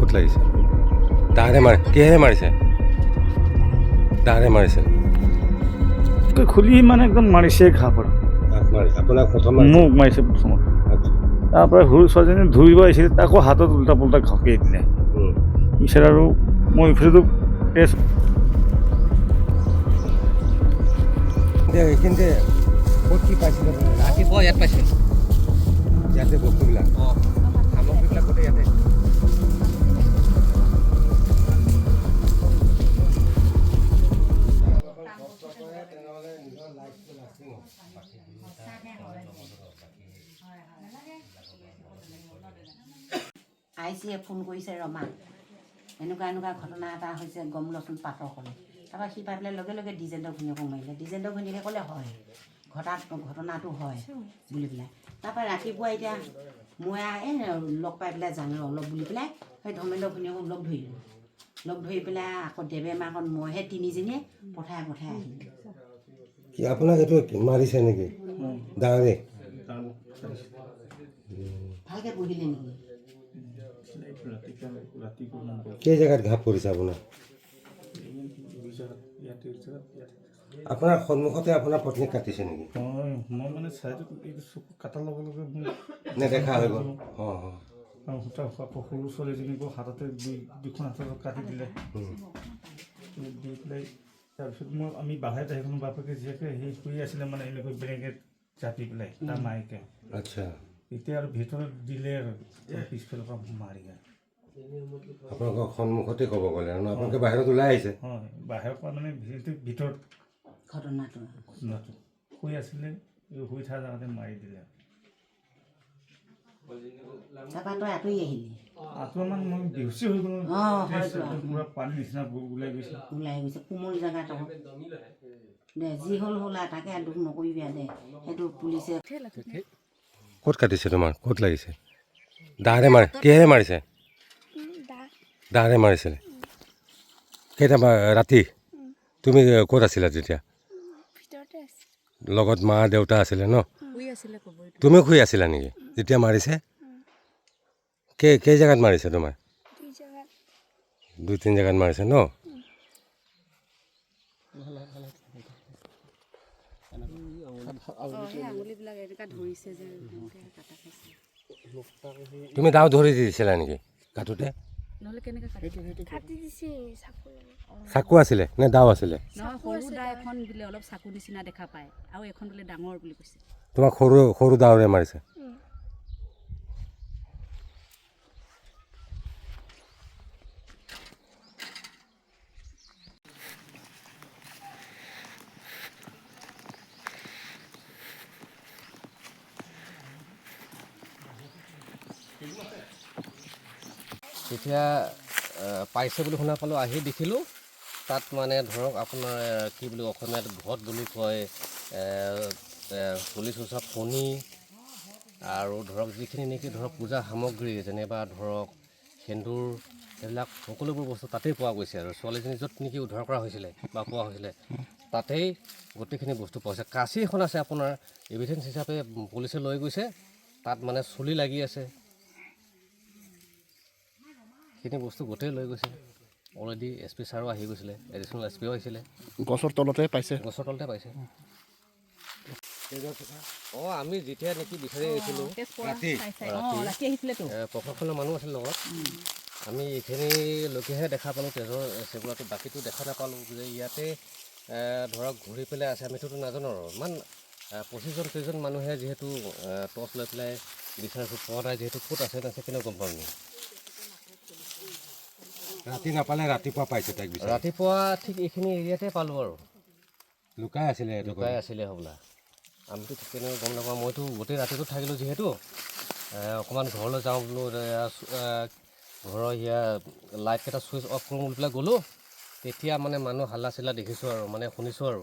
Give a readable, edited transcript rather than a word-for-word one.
ক'ত লাগিছে? দাৰে মাৰে, কিহেৰে মাৰিছে? দাৰে মাৰিছে? খুলি মানে একদম মাৰিছে ঘাঁহ পৰা। কাক মাৰিছে? আপোনাক প্ৰথম মাৰিছে? মোক মাৰিছে প্ৰথমত। তাৰপৰা সৰু ছোৱালীজনী ধৰিব আহিছিল, তাকো হাতত উল্টা পুল্টা ঘপিয়াই দিলে। পিছত আৰু মই ইফালেতো তেজ এতিয়া এইখিনিতে ক'ত কি পাইছিলে আপুনি? ৰাতিপুৱা ইয়াত পাইছিল। ইয়াতে বস্তুবিলাক? অঁ, সামগ্ৰীবিলাক গোটেই ইয়াতে। আই চিয়ে ফোন কৰিছে ৰমাক, এনেকুৱা এনেকুৱা ঘটনা এটা হৈছে, গম লচোন পাতৰ ক'লে। তাৰপৰা সি পাই পেলাই লগে লগে দ্বিজেন্দ্ৰ ঘৈণীয়েকক মাৰিলে। দ্বিজেন্দ্ৰ ঘৈণীয়েকে ক'লে হয়, ঘটনাটো হয় বুলি পেলাই। তাৰপৰা ৰাতিপুৱা এতিয়া মই এই লগ পাই পেলাই যাওঁ ৰ অলপ বুলি পেলাই সেই ধৰ্মেন্দ্ৰ ঘৈণীয়েকক লগ ধৰিলোঁ। লগ ধৰি পেলাই আকৌ দেৱে মাকত মইহে তিনিজনীয়ে পঠাই পঠাই আহিলোঁ। কি আপোনাক এইটো মাৰিছে নেকি দাৰে? ভালকৈ পঢ়িলে নেকি? কেই জেগাত ঘাপ পৰিছে আপোনাৰ? আপোনাৰ সন্মুখতে আপোনাৰ পত্নীক কাটিছে নেকি? মই মানে চাইডত এইটো চকু কটাৰ লগে লগে মোৰ নেদেখা হৈ গ'ল। অঁ অঁ। আৰু সূতা আকৌ সৰু ছোৱালীজনীকো হাততে দুখন হাতত কাটি দিলে। দি পেলাই তাৰপিছত মই আমি বাহিৰত আহিলোঁ। বাপেকে জীয়েকে সি শুই আছিলে, মানে এনেকৈ বেলেগে জাপি পেলাই তাৰ মায়েকে। তেতিয়া আৰু ভিতৰত দিলে আৰু পিছফালৰ পৰা মাৰি আৰু। আপোনালোকৰ সন্মুখতে ক'ব গ'লে ন, আপোনালোকে বাহিৰত ওলাই আহিছে? হয়, বাহিৰৰ পৰা মানে ভিতৰত ঘটনাটো। ঘটনাটো শুই আছিলে, এই শুই থকা জেগাতে মাৰি দিলে। তাৰপৰা তই আঁতৰি আহিলি? আঁতৰ মানে মই বেহুচি হৈ গ'লো। অঁ, হয়তো। পূৰা পানী নিচিনা ওলাই গৈছে। ওলাই গৈছে, কোমল জেগাত আকৌ। দে, যি হ'ল হ'ল আৰু, তাকে দুখ নকৰিবি আৰু দে, সেইটো পুলিচে। ক'ত কাটিছে তোমাৰ? ক'ত লাগিছে? দাৰে মাৰে, কিহেৰে মাৰিছে? দাৰে মাৰিছিলে? কেইটা ৰাতি? তুমি ক'ত আছিলা তেতিয়া? লগত মা দেউতা আছিলে ন? তুমিও শুই আছিলা নেকি যেতিয়া মাৰিছে? কেই জেগাত মাৰিছে তোমাৰ? দুই তিনি জেগাত মাৰিছে ন? তুমি দাও ধৰি দিছিলা নেকি কাটোতে? চাকু আছিলে নে দাও আছিলে? নহয়, সৰু দা এখন বোলে অলপ চাকু নিচিনা দেখা পায় আৰু এখন বোলে ডাঙৰ বুলি কৈছে। তোমাক সৰু সৰু দাওৰে মাৰিছে? তেতিয়া পাইছে বুলি শুনা পালোঁ, আহি দেখিলোঁ তাত মানে ধৰক আপোনাৰ কি বুলি অসমীয়াত ঘট বুলি কয়, চুলি চোচা ফণি আৰু ধৰক যিখিনি নেকি ধৰক পূজা সামগ্ৰী, যেনিবা ধৰক সেন্দুৰ, সেইবিলাক সকলোবোৰ বস্তু তাতেই পোৱা গৈছে। আৰু ছোৱালীজনী য'ত নেকি উদ্ধাৰ কৰা হৈছিলে বা পোৱা হৈছিলে তাতেই গোটেইখিনি বস্তু পোৱা হৈছে। কাঁচি এখন আছে আপোনাৰ এভিডেঞ্চ হিচাপে পুলিচে লৈ গৈছে, তাত মানে চুলি লাগি আছে, সেইখিনি বস্তু গোটেই লৈ গৈছে। অলৰেডি এছ পি ছাৰো আহি গৈছিলে, এডিশ্যনেল এছ পিও আহিছিলে। গছৰ তলতে পাইছে? গছৰ তলতে পাইছে। অঁ, আমি যেতিয়া নেকি বিচাৰি আহিছিলোঁ ৰাতি? ৰাতি আহিছিলেতো। প্ৰশাসনৰ মানুহ আছিল লগত। আমি এইখিনিলৈকেহে দেখা পালোঁ তেজৰ চেগুৰাটো, বাকীটো দেখা নাপালোঁ। যে ইয়াতে ধৰক ঘূৰি পেলাই আছে, আমিতো নাজানো আৰু ইমান 25জন 30জন মানুহে যিহেতু টৰ্চ লৈ পেলাই বিচাৰিছোঁ, পোৱা নাই যিহেতু, ক'ত আছে নাছে কেনেকৈ গম পাম আমি? ৰাতি নাপালে, ৰাতিপুৱা পাইছে তাইক বিচাৰি? ৰাতিপুৱা ঠিক এইখিনি এৰিয়াতে পালোঁ আৰু। লুকাই আছিলে এইটো? লুকাই আছিলে হ'বলা, আমিতো ঠিক তেনেকৈ গম নাপাওঁ। মইতো গোটেই ৰাতিটো থাকিলোঁ যিহেতু, অকণমান ঘৰলৈ যাওঁ বোলো, ঘৰৰ সেয়া লাইটকেইটা ছুইচ অফ কৰোঁ বুলি পেলাই গ'লোঁ, তেতিয়া মানে মানুহ হাল্লা চিল্লা দেখিছোঁ আৰু মানে শুনিছোঁ আৰু।